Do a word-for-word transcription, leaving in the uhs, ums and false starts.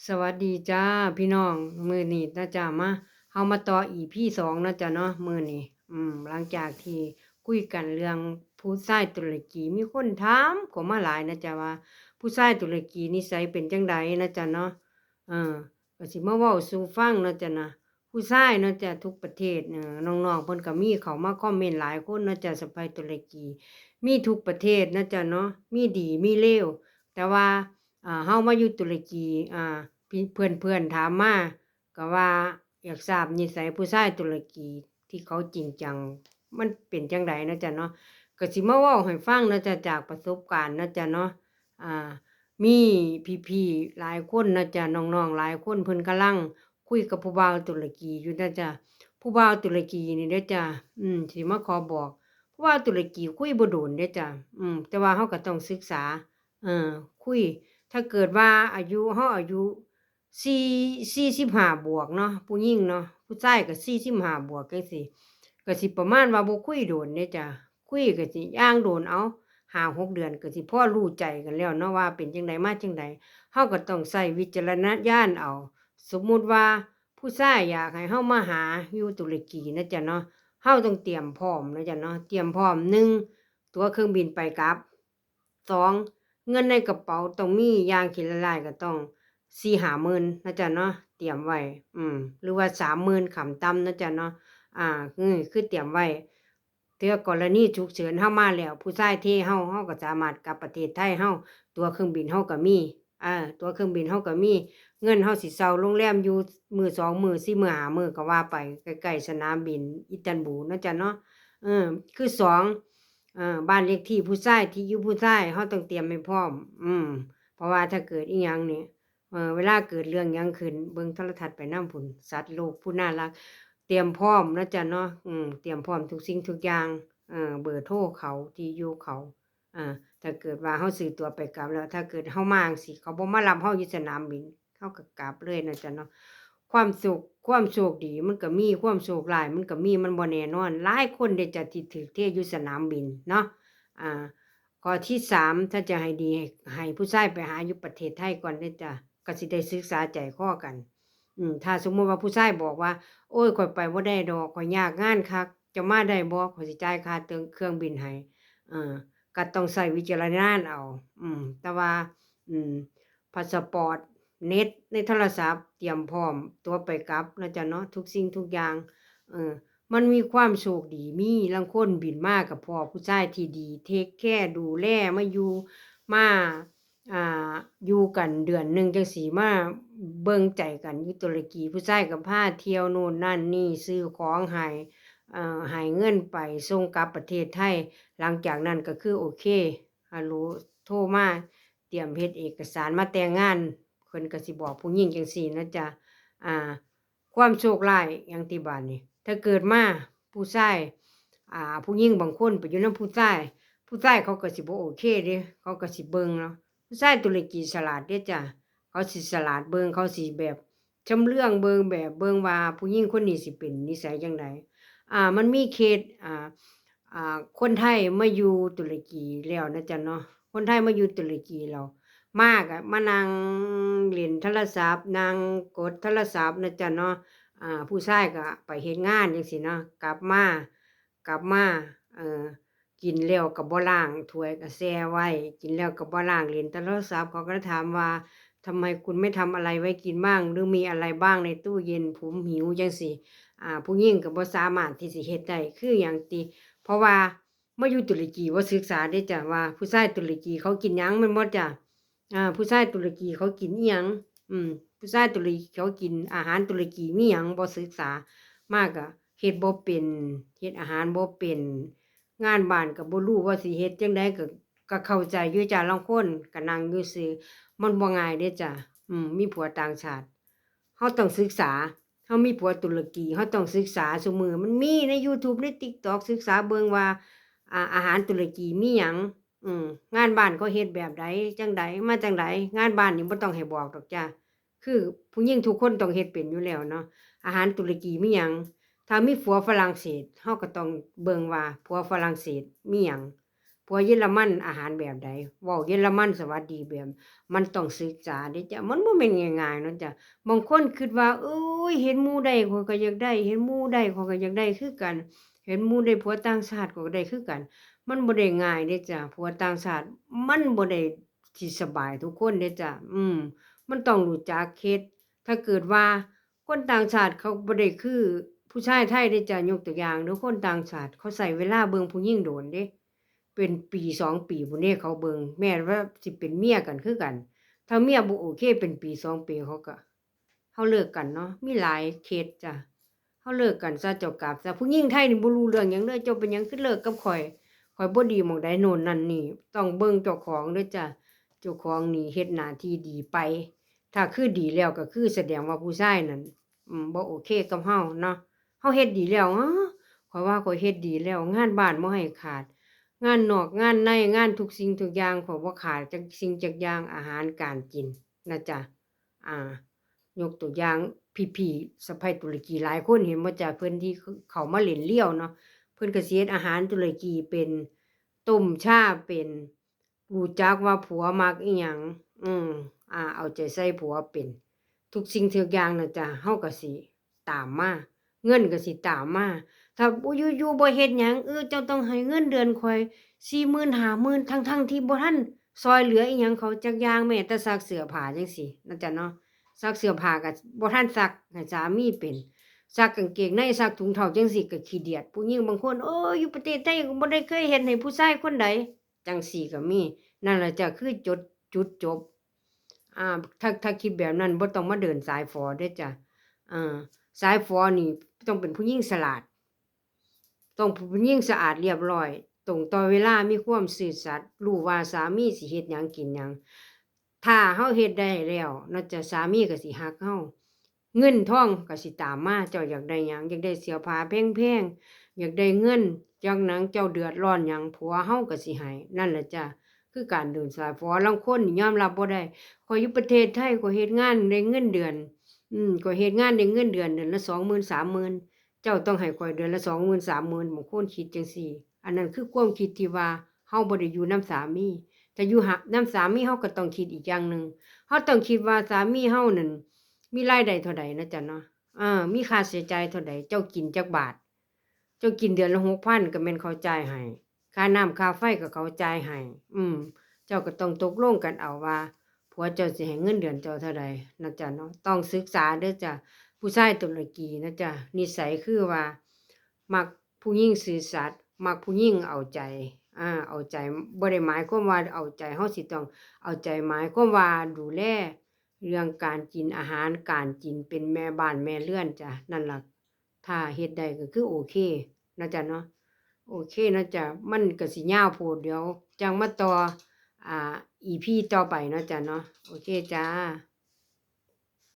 สวัสดีจ้าพี่น้อง มื้อนี้นะจ้า มา เฮามาต่อ อีพี สองเนาะจ้าเนาะ มื้อนี้ อืม หลังจากที่คุยกันเรื่องผู้ชายตุรกี มีคนถามเข้ามาหลายนะจ้าว่า ผู้ชายตุรกีนิสัยเป็นจั่งใดนะจ้าเนาะ เออ ก็สิมาเว้าสู่ฟังเนาะจ้านะ ผู้ชายเนาะจ้า ทุกประเทศ เอ่อ น้องๆ เพิ่นก็มีเข้ามาคอมเมนต์หลายคนเนาะจ้า สะใภ้ตุรกี มีทุกประเทศเนาะจ้าเนาะ มีดีมีเลว แต่ว่า อ่า เฮามาอยู่ตุรกี อ่า พี่ เพื่อนๆ ถามมา ก็ว่าอยากทราบนิสัยผู้ชายตุรกีที่เขาจริงจัง มันเป็นจั่งใดเนาะจ้าเนาะ ก็สิมาเว้าให้ฟังเนาะจ้า จากประสบการณ์เนาะจ้าเนาะ อ่า มีพี่ๆ หลายคนเนาะจ้า น้องๆ หลายคนเพิ่นกำลังคุยกับผู้บ่าวตุรกีอยู่เนาะจ้า ผู้บ่าวตุรกีนี่เด้อจ้า อืม สิมาขอบอก ผู้บ่าวตุรกีคุยบ่โดนเด้อจ้า อืม แต่ว่าเฮาก็ต้องศึกษา เออ คุย ถ้าเกิดว่าอายุ เฮาอายุ สี่ สี่สิบห้าบวกเนาะ ผู้หญิงเนาะ ผู้ชายก็สี่สิบห้าบวกจั่งซี้ ก็สิประมาณว่าบ่คุยโดนเด้อจ้า คุยก็สิอย่างโดน เอา ห้าหกเดือนก็สิพอรู้ใจกันแล้วเนาะ ว่าเป็นจั่งใดมาจั่งใด เฮาก็ต้องใช้วิจารณญาณเอา สมมุติว่าผู้ชายอยากให้เฮามาหาอยู่ตุรกีนะจ้าเนาะ เฮาต้องเตรียมพร้อมนะจ้าเนาะ เตรียมพร้อม หนึ่ง ตั๋วเครื่องบินไปกลับ สอง เงินในกระเป๋าต้องมีอย่างขี้ละลายก็ต้องสี่ห้าหมื่นนะจ้าเนาะ เตรียมไว้ อืม หรือว่าสามหมื่นขั้นต่ำนะจ้าเนาะ อ่า คือ คือเตรียมไว้ เผื่อกรณีฉุกเฉินเฮามาแล้ว ผู้ชายเทเฮา เฮาก็สามารถกลับประเทศไทยเฮา ตั๋วเครื่องบินเฮาก็มี เออ ตั๋วเครื่องบินเฮาก็มี เงินเฮาสิเช่าโรงแรมอยู่มื้อสองมื้อ สี่มื้อ ห้ามื้อก็ว่าไป ใกล้ๆ สนามบินอิสตันบูลนะจ้าเนาะ เออ คือสอง เอ่อ บ้านเลขที่ผู้ชาย ที่อยู่ผู้ชาย เฮาต้องเตรียมให้พร้อม อืม เพราะว่าถ้าเกิดอิหยังนี่ เอ่อ เวลาเกิดเรื่องหยังขึ้น เบิ่งโทรทัศน์ไปนำพู้น สัตว์โลกผู้น่ารัก เตรียมพร้อมเนาะจ้ะเนาะ อืม เตรียมพร้อมทุกสิ่งทุกอย่าง เอ่อ เบอร์โทรเขา ที่อยู่เขา อ่า ถ้าเกิดว่าเฮาซื้อตั๋วไปกลับแล้ว ถ้าเกิดเฮามาจั่งซี้ เขาบ่มารับเฮาอยู่สนามบิน เฮาก็กลับเลยเนาะจ้ะเนาะ ความโชค ความโชคดีมันก็มี ความโชคร้ายมันก็มี มันบ่แน่นอน หลายคนเด้จ้ะที่ถูกเทอยู่สนามบินเนาะ อ่า ข้อที่สาม ถ้าจะให้ดี ให้ ให้ผู้ชายไปหาอยู่ประเทศไทยก่อนเด้อจ้ะ ก็สิได้ศึกษาใจคอกัน อืม ถ้าสมมุติว่าผู้ชายบอกว่า โอ้ย ข้อยไปบ่ได้ดอก ข้อยยากงานคัก เจ้ามาได้บ่ ข้อยสิจ่ายค่าเติง เครื่องบินให้ เออ ก็ต้องใช้วิจารณญาณเอา อืม แต่ว่า อืม พาสปอร์ต เน็ตในโทรศัพท์ เตรียมพร้อมตั๋วไปกลับเนาะจ้ะเนาะ ทุกสิ่งทุกอย่าง เออ มันมีความโชคดี มีลางคนบินมาก็พ้อผู้ชายที่ดี เทคแคร์ ดูแล มาอยู่ มา อ่า อยู่กันเดือนหนึ่งจั่งซี้ มาเบิ่งใจกันอยู่ตุรกี ผู้ชายก็พาเที่ยวโน่นนั่นนี่ ซื้อของให้ เอ่อ ให้เงินไปส่งกลับประเทศไทย หลังจากนั้นก็คือโอเค ฮัลโหล โทรมา เตรียมเฮ็ดเอกสารมาแต่งงาน เพิ่นก็สิบอกผู้หญิงจั่งซี้นะจ๊ะ อ่า ความโชคร้ายหยังติบาดนี้ ถ้าเกิดมาผู้ชาย อ่า ผู้หญิงบางคนไปอยู่นำผู้ชาย ผู้ชายเขาก็สิบ่โอเคเด้ เขาก็สิเบิ่งเนาะ ผู้ชายตุรกีฉลาดเด้จ้ะ เขาสิฉลาดเบิ่ง เขาสิแบบชำเลืองเบิ่ง แบบเบิ่งว่าผู้หญิงคนนี้สิเป็นนิสัยจั่งใด อ่า มันมีเคส อ่า อ่า คนไทยมาอยู่ตุรกีแล้วนะจ๊ะเนาะ คนไทยมาอยู่ตุรกีแล้ว มาก็มานั่งเล่นโทรศัพท์ นั่งกดโทรศัพท์นะจ๊ะเนาะ อ่า ผู้ชายก็ไปเฮ็ดงานจั่งซี้เนาะ กลับมา กลับมา เอ่อ กินแล้วก็บ่ล้างถ้วยก็แช่ไว้ กินแล้วก็บ่ล้าง เล่นแต่โทรศัพท์ เขาก็เลยถามว่า ทำไมคุณไม่ทำอะไรไว้กินบ้าง หรือมีอะไรบ้างในตู้เย็น ผมหิวจั่งซี้ อ่า ผู้หญิงก็บ่สามารถที่สิเฮ็ดได้ คือหยังติ เพราะว่ามาอยู่ตุรกีบ่ศึกษาเด้จ้ะ ว่าผู้ชายตุรกีเขากินหยังแม่นบ่จ้ะ อ่า ผู้ชายตุรกีเขากินอิหยัง อืม ผู้ชายตุรกีเขากินอาหารตุรกีมีหยัง บ่ศึกษา มาก็เฮ็ดบ่เป็น เฮ็ดอาหารบ่เป็น งานบ้านก็บ่รู้ว่าสิเฮ็ดจั่งใด ก็ ก็เข้าใจอยู่จ้ะ ลางคนก็นั่งอยู่ซื่อ มันบ่ง่ายเด้จ้ะ อืม มีผัวต่างชาติ เฮาต้องศึกษา เฮามีผัวตุรกี เฮาต้องศึกษาซุมื้อ มันมีในยูทูบ ในติ๊กต็อก ศึกษาเบิ่งว่า อ่า อาหารตุรกีมีหยัง อืม งานบ้านเขาเฮ็ดแบบใด จั่งใด มาจั่งใด งานบ้านนี่บ่ต้องให้บอกดอกจ้ะ คือผู้หญิงทุกคนต้องเฮ็ดเป็นอยู่แล้วเนาะ อาหารตุรกีมีหยัง ถ้ามีผัวฝรั่งเศส เฮาก็ต้องเบิ่งว่าผัวฝรั่งเศสมีหยัง ผัวเยอรมันอาหารแบบใด เว้าเยอรมันสวัสดีแบบ มันต้องศึกษาเด้จ้ะ มันบ่แม่นง่ายๆเนาะจ้ะ บางคนคิดว่า เอ้ย เห็นหมู่ได้ข้อยก็อยากได้ เห็นหมู่ได้ข้อยก็อยากได้คือกัน เห็นหมู่ได้ผัวต่างชาติข้อยก็ได้คือกัน มันบ่ได้ง่ายเด้จ้ะ ผัวต่างชาติมันบ่ได้สิสบายทุกคนเด้จ้ะ อืม มันต้องรู้จักเฮ็ด ถ้าเกิดว่าคนต่างชาติเขาบ่ได้คือผู้ชายไทยเด้จ้ะ ยกตัวอย่างเด้อ คนต่างชาติเขาใช้เวลาเบิ่งผู้หญิงโดนเด้ เป็นปีสองปีพู้นเด้เขาเบิ่ง แม้ว่าสิเป็นเมียกันคือกัน ถ้าเมียบ่โอเคเป็นปีสองปีเขาก็ เฮาเลิกกันเนาะ มีหลายเคสจ้ะ เฮาเลิกกันซะ เจ้ากลับซะ ผู้หญิงไทยนี่บ่รู้เรื่องหยังเลย เจ้าเป็นหยังคือเลิกกับข้อย ข้อยบ่ดีหม่องใดโน่นนั่นนี่ ต้องเบิ่งเจ้าของเด้อจ้ะ เจ้าของนี่เฮ็ดหน้าที่ดีไป ถ้าคือดีแล้วก็คือแสดงว่าผู้ชายนั่น อืม บ่โอเคกับเฮาเนาะ เฮาเฮ็ดดีแล้ว อ้อ ข้อยว่าข้อยเฮ็ดดีแล้ว งานบ้านบ่ให้ขาด งานนอกงานใน งานทุกสิ่งทุกอย่าง ข้อยบ่ขาดจักสิ่งจักอย่าง อาหารการกินนะจ๊ะ อ่า ยกตัวอย่าง พี่ๆ สะใภ้ตุรกีหลายคนเห็นบ่จ๊ะ เพิ่นที่เข้ามาเล่นเรียวเนาะ เพิ่นก็สิเฮ็ดอาหารตุรกีเป็น ต้มชาเป็น รู้จักว่าผัวมักอิหยัง อืม อ่า เอาใจใส่ผัวเป็น ทุกสิ่งทุกอย่างน่ะจ้ะ เฮาก็สิตามมา เงินก็สิตามมา ถ้าอยู่ๆ บ่เฮ็ดหยัง เออ เจ้าต้องให้เงินเดือนข้อยสี่หมื่น ห้าหมื่น ทั้งๆ ที่บ่ทันซ่อยเหลืออิหยังเขาจักอย่าง แม้แต่ซักเสื้อผ้าจั่งซี้นะจ๊ะเนาะ ซักเสื้อผ้าก็บ่ทันซัก ให้สามีเป็น ซักกางเกงใน ซักถุงเท้าจั่งซี้ก็ขี้เดียด ผู้หญิงบางคน โอ้ย อยู่ประเทศไทยก็บ่ได้เคยเฮ็ดให้ผู้ชายคนใด จั่งซี้ก็มี นั่นล่ะจ้ะ คือจุด จุดจบ อ่า ถ้า ถ้าคิดแบบนั้นบ่ต้องมาเดินสายฝอเด้อจ้ะ อ่า สายฝอนี่ต้องเป็นผู้หญิงสลาด ต้องเป็นผู้หญิงสะอาดเรียบร้อย ตรงต่อเวลา มีความซื่อสัตย์ รู้ว่าสามีสิเฮ็ดหยังกินหยัง ถ้าเฮาเฮ็ดได้แล้วเนาะจ้ะ สามีก็สิฮักเฮา เงินทองก็สิตามมา เจ้าอยากได้หยัง อยากได้เสื้อผ้าแพงๆ อยากได้เงินจักหนัง เจ้าเดือดร้อนหยัง ผัวเฮาก็สิให้ นั่นล่ะจ้ะ คือการเดินสายฝอ ลางคนนี่ยอมรับบ่ได้ ข้อยอยู่ประเทศไทย ข้อยเฮ็ดงานได้เงินเดือน อืม ข้อยเฮ็ดงานได้เงินเดือนเดือนละสองหมื่น สามหมื่น เจ้าต้องให้ข้อยเดือนละสองหมื่น สามหมื่น บางคนคิดจั่งซี้ อันนั้นคือความคิดที่ว่าเฮาบ่ได้อยู่นำสามี ถ้าอยู่หะ นำสามีเฮาก็ต้องคิดอีกอย่างหนึ่ง เฮาต้องคิดว่าสามีเฮานั่นมีรายได้เท่าใดนะจ๊ะเนาะ เออ มีค่าใช้จ่ายเท่าใด เจ้ากินจักบาท เจ้ากินเดือนละหกพัน ก็แม่นเขาจ่ายให้ ค่าน้ำค่าไฟก็เขาจ่ายให้ อืม เจ้าก็ต้องตกลงกันเอาว่า ผัวเจ้าสิให้เงินเดือนเจ้าเท่าใดนะจ๊ะเนาะ ต้องศึกษาเด้อจ้ะ ผู้ชายตุรกีนะจ๊ะ นิสัยคือว่า มักผู้หญิงซื่อสัตย์ มักผู้หญิงเอาใจ อ่า เอาใจ บ่ได้หมายความว่าเอาใจเฮาสิต้องเอาใจ หมายความว่าดูแลเรื่องการกิน อาหารการกิน เป็นแม่บ้านแม่เรือนจ้ะ นั่นล่ะ ถ้าเฮ็ดได้ก็คือโอเคนะจ๊ะเนาะ โอเคนะจ๊ะ มันก็สิยาวโพด เดี๋ยวจั่งมาต่อ อ่า อีพีต่อไปเนาะจ๊ะเนาะ โอเคจ้า